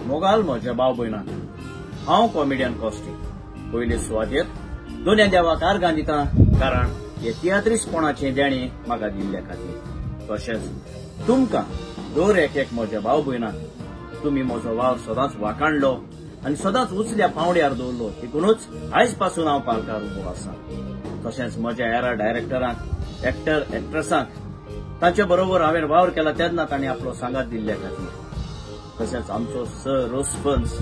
मोगाल म्हज्या भाव भयणां, हांव कॉमेडियन कॉस्टी पयले सुवातेर दोन्या देवाक आर्गां दिता, कारण हे तियात्रिस्टपणाचें देणें म्हाका दिल्ल्या खातीर. तशेंच तुमकां दर एक एक म्हज्या भाव भयणांक तुमी म्हजो वावर सदांच वाखाणलो आनी सदांच उचल्या पांवड्यार दवरलो, देखूनच आयज पासून हांव पालकार उबो आसा. तशेंच म्हज्या हेरा डायरेक्टरांक, एक्टर एक्ट्रेसांक तांचे बरोबर हांवें वावर केला तेन्ना तांणी आपलो सांगात दिल्ल्या खातीर. तशेंच आमचो सर रोजफन्स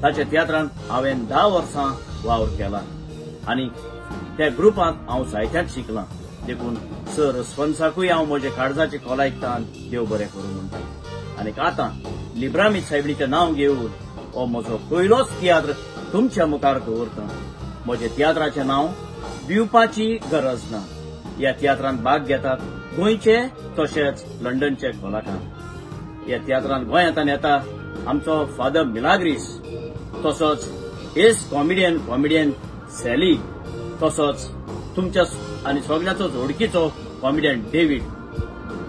ताच्या तियात्रांत हांवें 10 वर्सां वावर केला आनी त्या ग्रुपांत हांव जायत्याच शिकलां, देखून सर रोजफन्साकूय हांव म्हजे काळजाचे खोलायकतान देव बरें करूं म्हणटा. आनी आतां लिब्रामी सायबणीचें नांव घेवन हो म्हजो पयलोच तियात्र तुमच्या मुखार दवरता. म्हज्या तियात्राचें नांव भिवपाची गरज ना. ह्या तियात्रांत भाग घेतात गोंयचे तशेंच लंडनचे कलाकार. ह्या तियात्रांत गोंयांतल्यान येता आमचो फादर मिलाग्रीस, तसोच एस कॉमेडियन सॅली, तसोच तुमच्या आनी सगल्यांचोच वळखीचो कॉमेडियन डेवीड.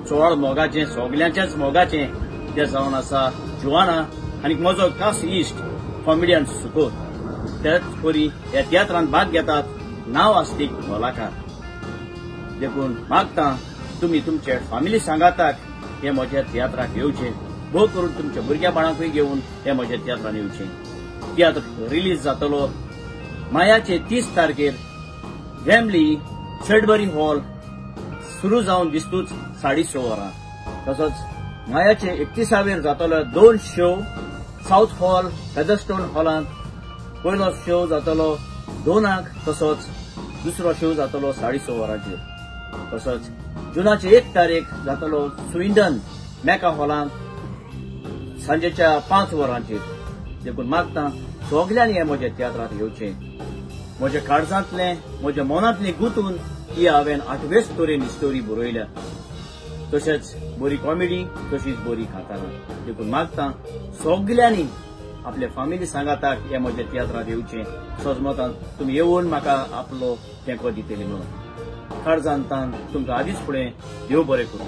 चड मोगाचें, सगल्यांच्याच मोगाचें तें जावन आसा जुवाना आनी म्हजो खास इश्ट कॉमेडियन सुकोर. तेच परी ह्या तियात्रांत भाग घेतात नांव आसतीक कलाकार. देखून मागता तुमी तुमचे फामिली सांगाताक हे म्हज्या तियात्राक येवचें, भोव करून तुमच्या भुरग्या बाळांकूय घेवन हे म्हज्या तियात्रान येवचें. तियात्र रिलीज जातलो मायाचे 30 तारखेर वेम्बली सडबरी हॉल सुरू जावन दिस्तूच 6:30 वरां. तसोच मायाचे 31वेर जातलो 2 शो सावथ हॉल फेदरस्टोन हॉलांत. पयलो शो जातलो 2 तसोच दुसरो शो जातलो 6:30 वरांचेर. तसोच जुनाचे 1 तारीख जातलो स्विंडन मेका हॉलांत सांजेच्या 5 वरांचेर. देखून मागता सगल्यांनी हे म्हज्या तियात्रांत येवचें. म्हज्या काळजांतलें, म्हज्या मनांतलें गुंतून ही हांवें 8वेच तरेन स्टोरी बरयल्या. तशेंच बरी कॉमेडी, तशीच बरी कांतारां. देखून मागता सगल्यांनी आपल्या फामिली सांगाताक हे म्हज्या तियात्रांत येवचें. सजमतान तुमी येवन म्हाका आपलो तेंको दितली म्हणून काळजान तान तुमकां आदींच फुडें देव बरें करूं.